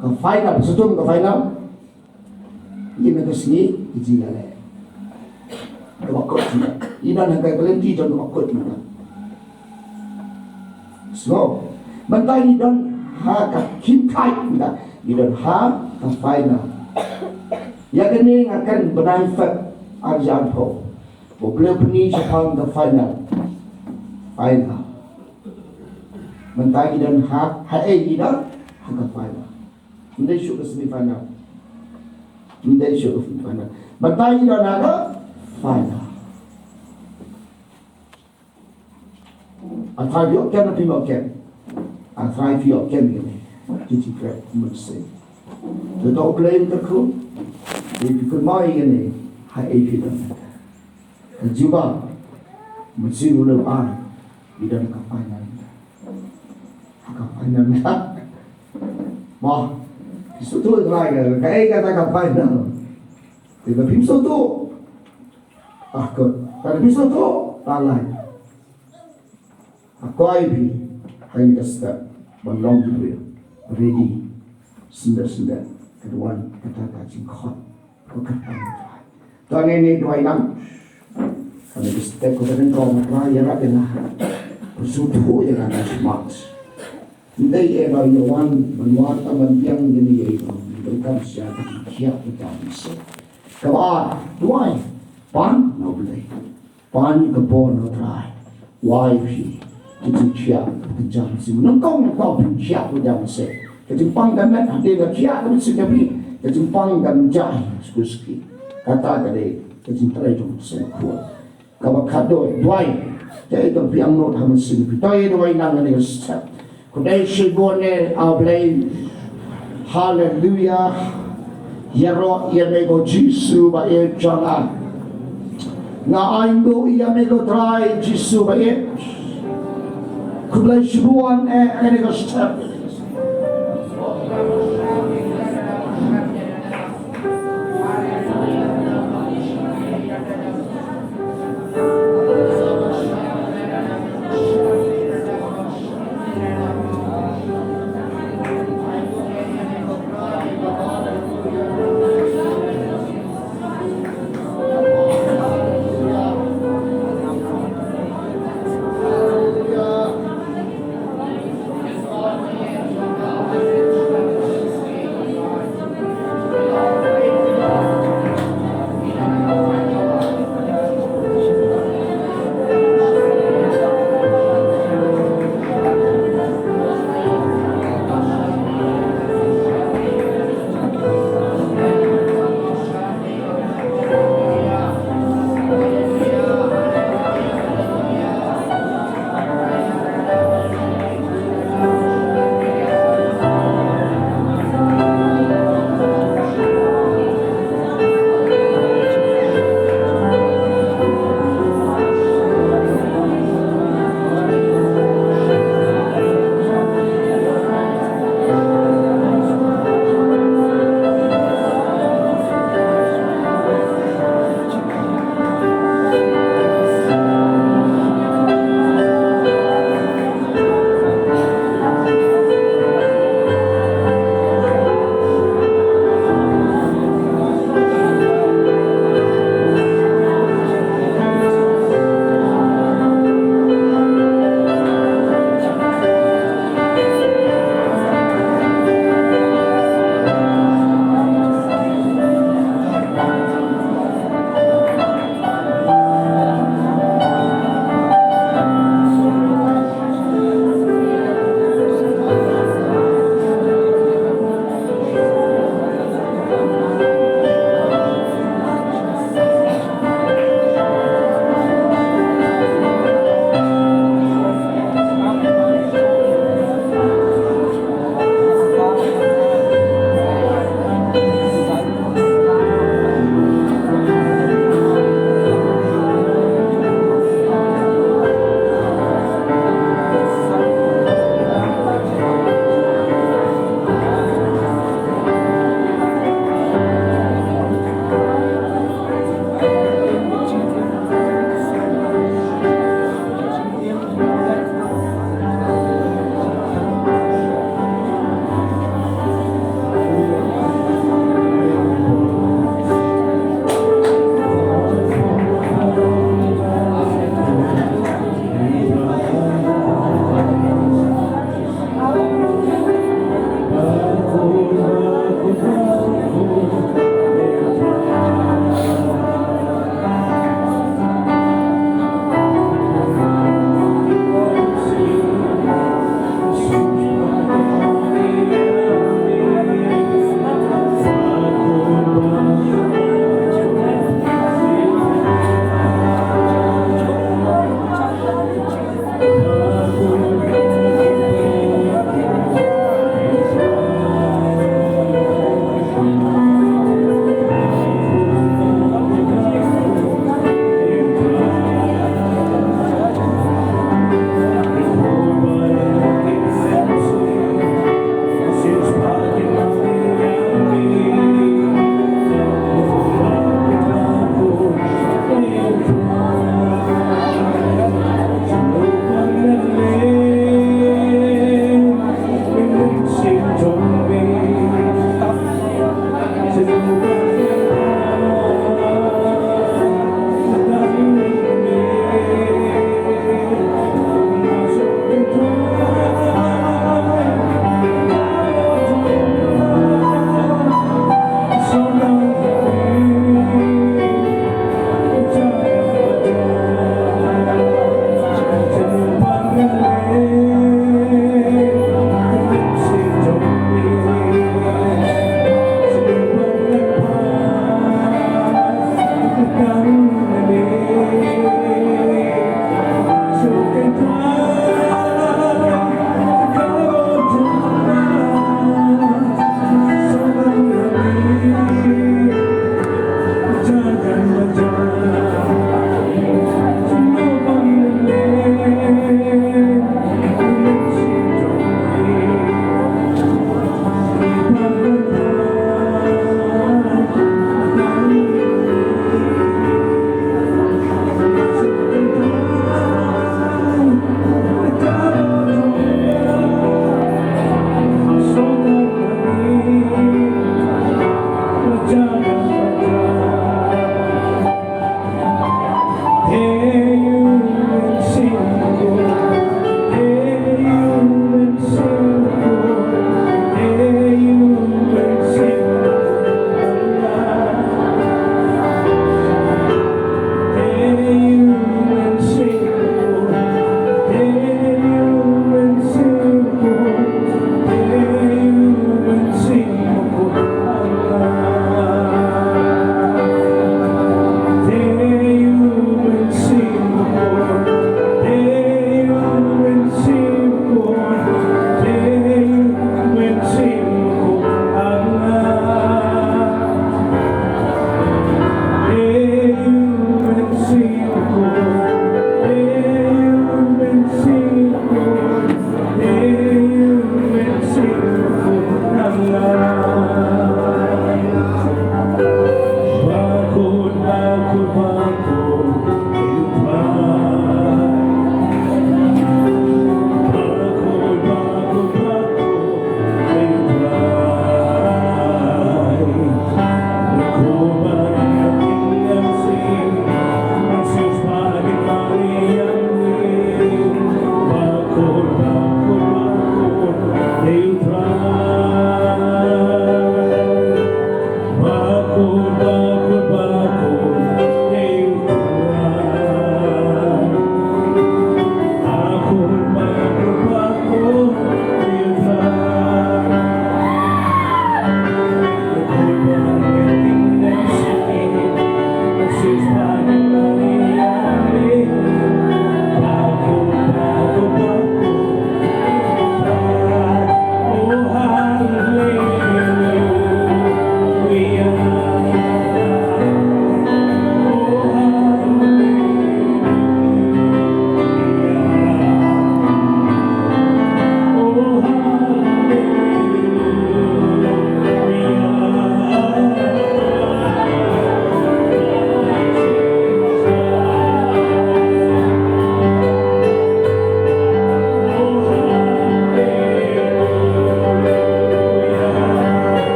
Ka final, shuh shuh ka final. Ngi na ka sngi, ngi jingïaleh. Kaba kut ngi. Ngi don ha ka lynti jong kaba kut ngi. So, mynta ngi don ha ka kynthai mynta. Ngi don ha ka final. Ïa kane nga kren bnai Feb ar hajar arphew. U Blei u pyni shaphang ka final. Final. Mynta ngi don ha, ha ei ngi don ha ka final. Ym dei shuh ka semi final. Ym dei shuh ka semi final. Mynta ngi don ha ka final. A trai phi ïoh kem, phi ïoh kem. A trai phi ïoh kem ïa kane. Ki jingkren mynsiem. Te to U Blei un kyrkhu. Te phi kynmaw ïa kane. Ha ei phi don. Ka jubab. Mynsiem U Blei u ai. Phi don ha ka final. Ha ka final. Mo. Phi sngewthuh ïa ka, kaei kata ka final. Te lada phim sngewthuh. Ah, kot. Lada phim sngewthuh. Alai. Akoi phi ha kane ka step ban long ki briew ready. Sendek sendek ka duwan kata ka jingkhot. Ka kyrpang. To ngin ïa duwai lang. Kane ka step ka kyrpang ka ïarap ïa nga. Pyrshah ïa nga na smat. Ym dei ïa ba ïa wan ban wad ban biang ïa ngi ïa i ba ïa donkam sha ka jingkhiah ka jingkhiah. Kaba ar, duwai. Pan na U Blei. Pan ka bor na U Trai. Wai phi. Ka jingkhiah ka jingkhiah. Nyngkong nyngkong phi khiah ka jingkhiah. Ka jingpang ka met hadien ka khiah ka mynsiem ka phi. Ka jingpang ka jingkhiah. Suki suki. Kata ka dei ka jingtrei jong ka seng khun. Kaba khadduh duwai. Te ito phi ang not ha mynsiem phi. To ïa duwai nang ne step. Khublei shibun eh, A Blei. Haleluya. Ïaroh ïa me ko Jisu ba ïeit jong nga. Nga ainguh ïa me ko Trai Jisu ba ïeit. Khublei shibun eh, kane ka step.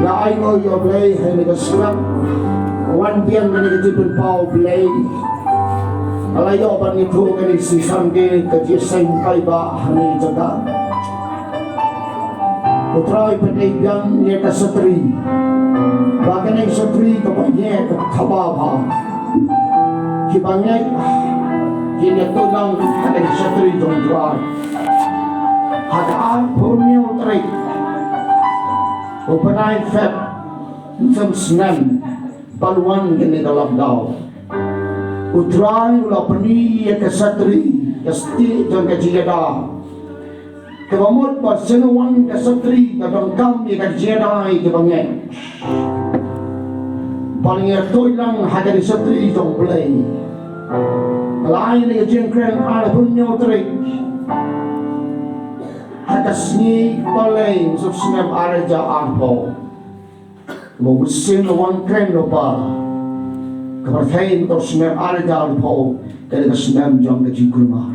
Ai nguh ïa U Blei ha kane ka sngi. Wan biang kane ka jingpynpaw U Blei. Nga la ïoh ban ïathuh kane ka sngi Sunday ka jingïaseng paidbah ha kane ka jaka. U Trai u pyni biang ïa ka shatri. Ba kane ka shatri kaba ïa ka thaba bha. Kiba ngeit kin ïathuh lang ha kane ka shatri jong U Trai. Ha ka arphew hynñiew tarik u bnai Feb, u snem snem ban wan kane ka lockdown. U Trai u la pyni ïa ka shatri, ka stieh jong ka jingïada. Kaba mut ba shen wan ka shatri ka donkam ïa ka jingïada ïa kiba ngeit. Ban ïathuh lang ha ka shatri jong U Blei. Ka la ai ïa ka jingkren arphew hynñiew tarik. Ha ka sngi Palei, u snem ar hajar arphew. Ba u mynsiem u wan kren lypa. Ka pyrthei mynta u snem ar hajar arphew, ka dei ka snem jong ka jingkulmar.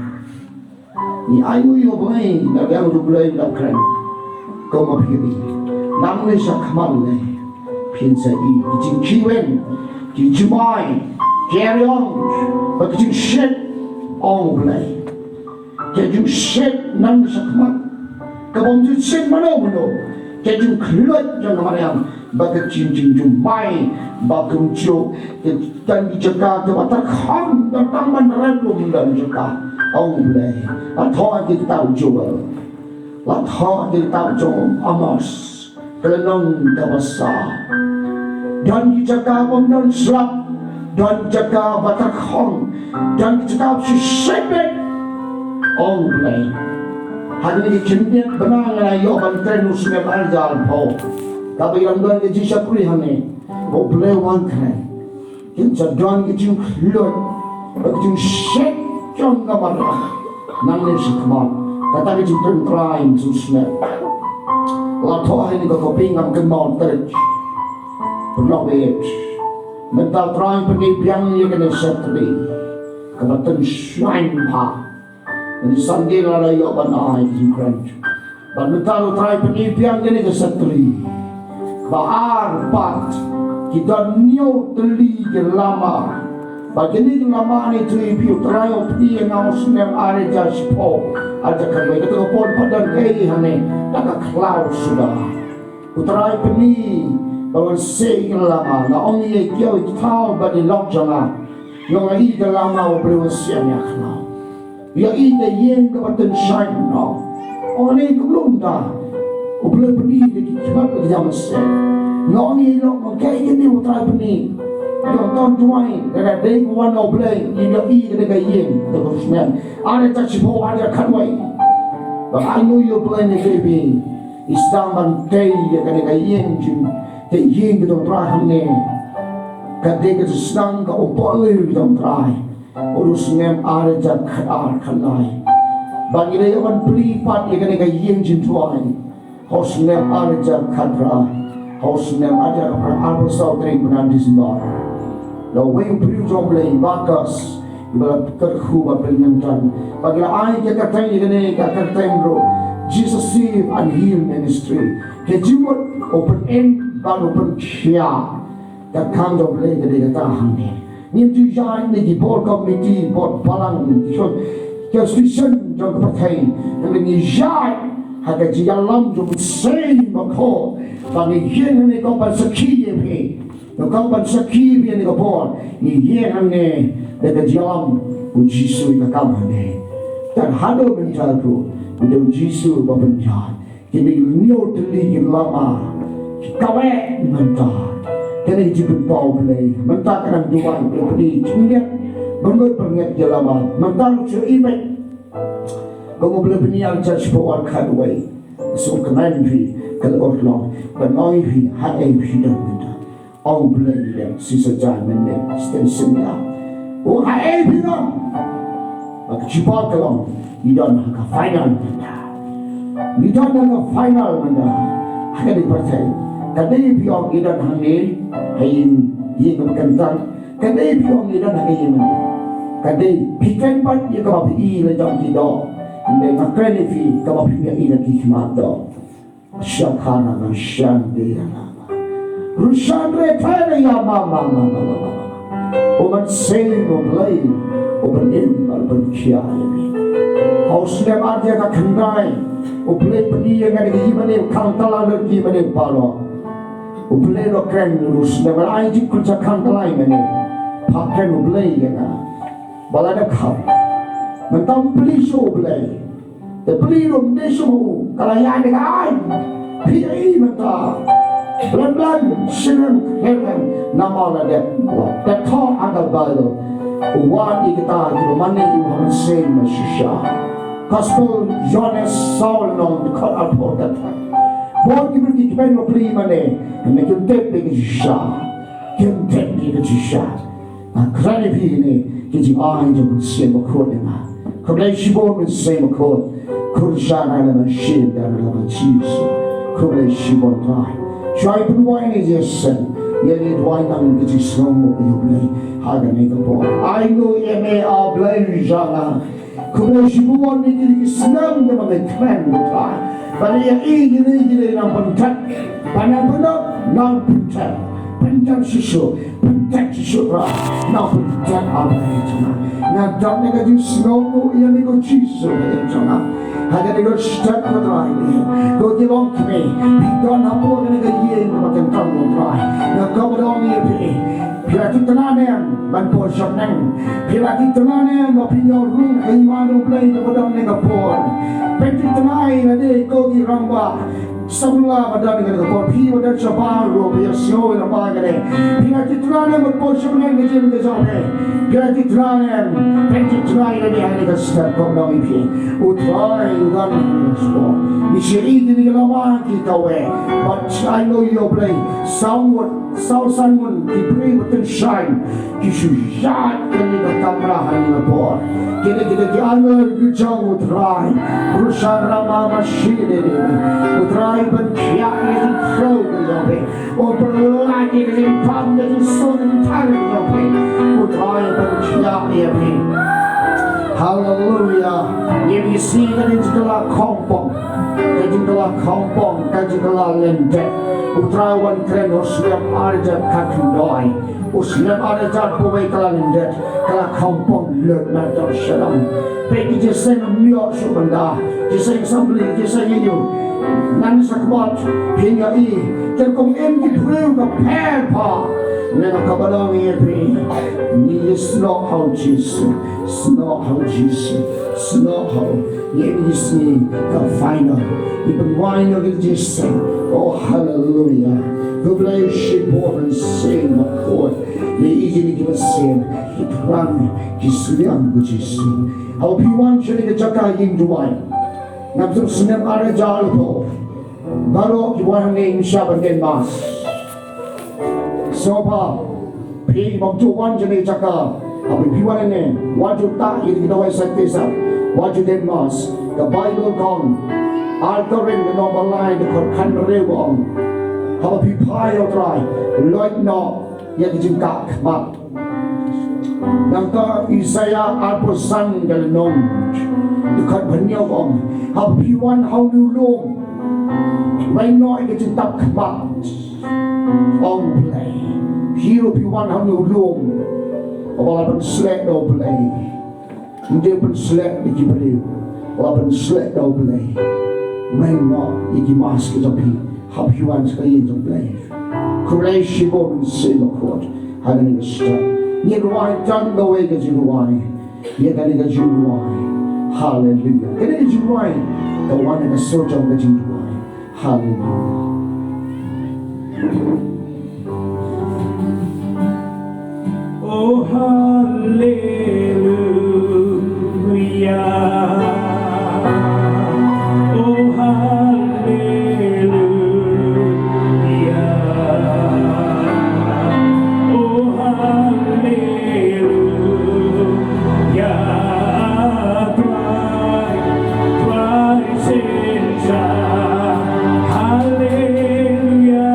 Ngi ai nguh ïa U Blei, da ka jingkren da kren. Kumba phi ïohi. Nangne shakhmat lei. Phin sa ïohi ki jingkyrmen, ki jingmai, carry on, bad ki jingshet, ong U Blei. Ka jingshit nan shakhmat. Ka bym ju shit mano mano. Ka jingkhluit jong ka mariang. Ba ka jing jingmai. Ba kumjuh. Ka don ki jaka kaba tyrkhong. Tang ban rat lum don jaka. Ong U Blei. La thoh ha ki kitab Joel. La thoh ha ki kitab jong Amos. Ka lynnong kaba saw. Don ki jaka bym don slap, don ki jaka ba tyrkhong, don ki jaka ba shu shait beit. Ong U Blei. Hangne ki khyndiat bnai nga la ïoh ban kren u snem ar hajar arphew. Kaba ïalam don ka jingshakri hangne. U Blei u wan kren. Kin sa don ki jingkhluit, bad ki jingshit jong ka mariang. Nangne shakhmat, kata ka jingpyntreikam shisnem. La thoh ha kane ka kopi ngam kynmaw tarik. Pynlong beit. Mynta U Trai u pyni biang ïa kane ka shatri. Kaba tynshaiñ bha. Kane Sunday la ïoh ban ai jingkren. Bad mynta U Trai u pyni biang kane ka shatri. Ba ar pat ki don hynñiew tylli ki lama. Bad kine ki lama ne, to ïa phi, U Trai u pyni ïa nga u snem ar hajar shiphew, ar hajar khatwei, kata ka por pat don kaei hangne, da ka khlaw suda. U Trai u pyni ba wan seh ïa ki lama, nga ong ïa ki, ïa ki thaw bad ïa lok jong nga. Nga ong ïa ki lama, U Blei wan seh ïa ki khlaw. Ïa i ka ïing kaba tynshaiñ noh. Ong ne ka blum da. U Blei u pyni da ki khmat ka jam seh. Nga ong ïa i lok, ong kaei kine U Trai u pyni. Ïa u ton tuwai, ka dei ka wan U Blei, ïa i ka dei ka ïing, ka dei ka snem. Ar hajar shiphew, ar hajar khatwei. Ba ai nguh ïa U Blei ne ka ïing. I sdang ban tei ïa ka dei ka ïing jong, ka ïing ka jong U Trai hangne. Ka dei ka sdang ka u Blei jong U Trai. U snem ar hajar khatar khatlai. Ba ngi la ïa ban plie pat ïa kane ka ïing jingthoh. Ha u snem ar hajar khatphra. Ha u snem ar hajar khatphra, arphew saw tarik bnai December. La wei u briew jong U Blei Marcus. Ba la kyrkhu ba pynmyntan. Ba ngi la ai ka kyrteng ïa kane ka kyrteng ruh. Jesus Save and Heal Ministry. Ka jingmut u pynim bad u pynkhiah. Ka kam jong U Blei ka dei kata hangne. Ngim ju ïaid na ki bor committee, bor balang, ki shon, ki association jong ka pyrthei. Hynrei ngi ïaid ha ka jingïalam jong U Mynsiem Bakhuid. Ba ngi ïeng hangne kum ban sakhi ïa phi. Kum ban sakhi ïa phi hangne ka por. Ngi ïeng hangne da ka jingïalam U Jisu ïa ka kam hangne. Te haduh mynta ruh, u dei U Jisu uba pynïaid. Kine ki hynñiew tylli ki lama ki kaweh mynta. Kane ka jingpynpaw U Blei mynta ka dang duwai, U Blei u pyni khyndiat, bynriew bynriew ki lama mynta ruh shu i beit. Kum U Blei u pyni ar hajar shiphew ar khatwei. Sngewkmen phi ka la urlong, ban ong ïa phi ha ei phi don mynta. Ong U Blei ïa, shisha jan mynne, sten sim ïa. U ha ei phi don. Bad ka jubab ka long, ngi don ha ka final mynta. Ngi don ha ka final mynta. Ha ka dei pyrthei. Ka dei phi ong ngi don hangne, ha ïing, ïing ka kyntang. Ka dei phi ong ngi don ha ka ïing mynta. Ka dei phi kren pat ïa kaba phi i la jong ki doh. Hynrei nga kren ïa phi kaba phi ïa i na ki khmat doh. Shakara na shante ya na. Roshan re thai re ya ma ma ma ma ma ma. U Mynsiem U Blei u ban im bad u ban khia ïa me. Ha u snem ar hajar khyndai U Blei pyni ïa nga da ka ïing mane kham tala lut ïa mane baroh. U Blei u la kren u snem ar hajar khyndai kham tala ïa mane. Pha kren U Blei ïa nga. Ba la dep kham. Mynta ym plie shuh U Blei. Te plie ruh ym dei shuh, ka la ïaid da ka aiñ. Phi ïa i mynta. Blan blan snem khlem namar la dep. Te thoh ha ka Baibl. U wan ïa kita kiba mane ïa u ha mynsiem ba shisha. Gospel Ïoannis saw lynnong dkhot arphew ka thoh. Bun ki briew ki kmen ba plie mane. Hynrei kim tip ïa ka shisha. Kim tip ïa ka shisha. Nga kren ïa phi ne, ki jingai jong u Mynsiem Bakhuid ïa nga. Khublei shibun Mynsiem Bakhuid. Khublei shibun Trai. Shuwa ban duwai ne jingïaseng. Ïa ngi duwai tang ki jingsngewnguh ïa u Blei. Ha kane ka por. Ai nguh ïa me A Blei jong nga. Khublei shibun ïa kine ki snem kiba me kmen ko Trai. Ba ngi ïa i kine kine nang pyntip. Ba nang pyntip, nang pyntip. Pyntip shisha, pyntip shisha Trai. Nang pyntip A Blei jong nga. Nga dap ne ka jingsngewnguh ïa me ko Jisu ka jong nga. Ha kane ka step ko Trai ne. Ko ki long kmie. Phi don hapoh kane ka ïing kaba kyntang ko Trai. Nga kyrpad ïa phi. Phi la thikna ne em ban poi sha bneng. Phi la thikna ne em ba phin ïoh rung ha ka hima U Blei kaba dang ne ka por. Phin thikna ïa lade ko ki rangbah samla ba dang ne ka por. Phi ba dang shabar ruh phi ïa sngew ïa la ba ka ne. Phi la thikna ne em ban poi sha bneng ka jingim ka jong phi. Phi la thikna ne em. Phin thikna ïa lade ha ne ka step ko dang ïa phi. U Trai u dang ne ka por. Ngi shiri kine ki lama ki kawei. But I know your Blei. Sound what Saw san ngut ki briew ba tynshai ki shu ïaid kane ka kamra ha kane ka por. Kine kine ki angel ki jong U Trai. Roshan rama mashi de de. U Trai ban khia ïa ki khrew ki jong phi. U Trai ban khia ïa ki kham ki jong phi. U Trai ban khia ïa phi. Haleluya. Ïa ki si ka jingkylla khongpong. Ka jingkylla khongpong, ka jingkylla lyndet. U Trai u wan kren u snem ar hajar khatkhyndai. U snem ar hajar khatwei ka la lyndet, ka la khongpong lut na dor sha dang. Peit ki jingïaseng ym ïoh shuh ban da. Jingïaseng assembly, jingïaseng ïa u. Ngan sa khmat, phin ïa i. Kin kum im ki briew ka pher pha. Ngan ka ba dang ïa phi. Ngi ïa snoh ha u Jisu. Snoh ha u Jisu. Snoh ha u. Ngi ïa sngi ka final. Ngi pynwai na ki jingïaseng. Oh, haleluya. Khublei shibun Mynsiem Bakhuid. Ngi ïa kine ki mynsiem. Ki thrang, ki sliang ko Jisu. Haba phi wan sha kane ka jaka ïing duwai. Nga tip snem ar hajar arphew. Baroh ki wan hangne ngin shah ban den mass. Sngewbha phi bym ju wan jane jaka. Haba phi wan hangne, wat ju tah ïa ki dawai synthesis. Wat ju den mass. Ka Baibl ka ong, Ar Korinth lynnong ba lai dkhot khathynriew ka ong, haba phi phai ïa U Trai, loit noh ïa ki jingkah khmat. Nangta Isaïah arphew san ka lynnong dkhot ba hynñiew ka ong, haba phi wan ha une u lum, weng noh ïa ka jingtap khmat. Ong U Blei, phi ruh phi wan ha une u lum, kaba la pynsleh da U Blei. Ym dei pynsleh da ki briew, la pynsleh da U Blei. Weng noh ïa ki mask ki jong phi haba phi wan sha ka ïing jong U Blei. Khublei shibun Mynsiem Bakhuid. Ha kane ka step ngin duwai tang kawei ka jingduwai. Ïa kane ka jingduwai. Haleluya. Kane ka jingduwai ka wan na ka sur jong ka jingduwai. Haleluya. Oh, haleluya. Oh, haleluya. Oh, haleluya. Tuhan, Tuhan senja. Haleluya.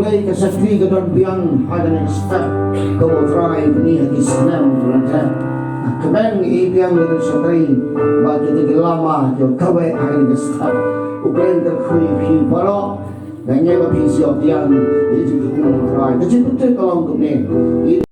Ka shakri ka don biang ha kane ka step kaba U Trai pyni ha ki snem ba la dep. Kmen ngi i biang ïa ka shakri ba kita ki lama ki kawei ha kane ka step. U Blei un kyrkhu ïa phi baroh. Nga ngeit ba phi sngewthuh ïa ka jingkyrkhu U Trai. Ka jingkyrkhu ka long kumne.